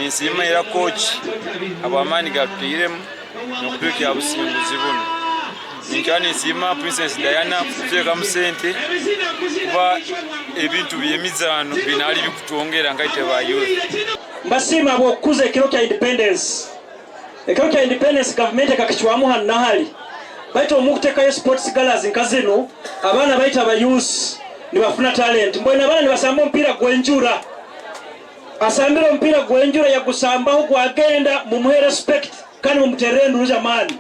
Ninsiima era kooki habw'amaani gatutairemu n'okutuhikya aha businguzi bunu. Ninkira ninsiima Princess Diana kututeekamu sente kuba ebintu by'emizaano biine ahari bikutwongera nkaitwe ba youth. Mbasiima ahabw'okukuza ekiro kya Independence. Ekiro kya Independence gavumenti ekakicwamu hanu nahari. Baitu omu kutekayo sports galas nka zinu, abaana baitu aba youths nibafuna talent. Mbwenu abaana nibasamba omupiira gw'enjura. Asambire omupiira gw'enjura yagusambaho gwagenda, mumuhe respect kandi mumuterere enduru z'amaani.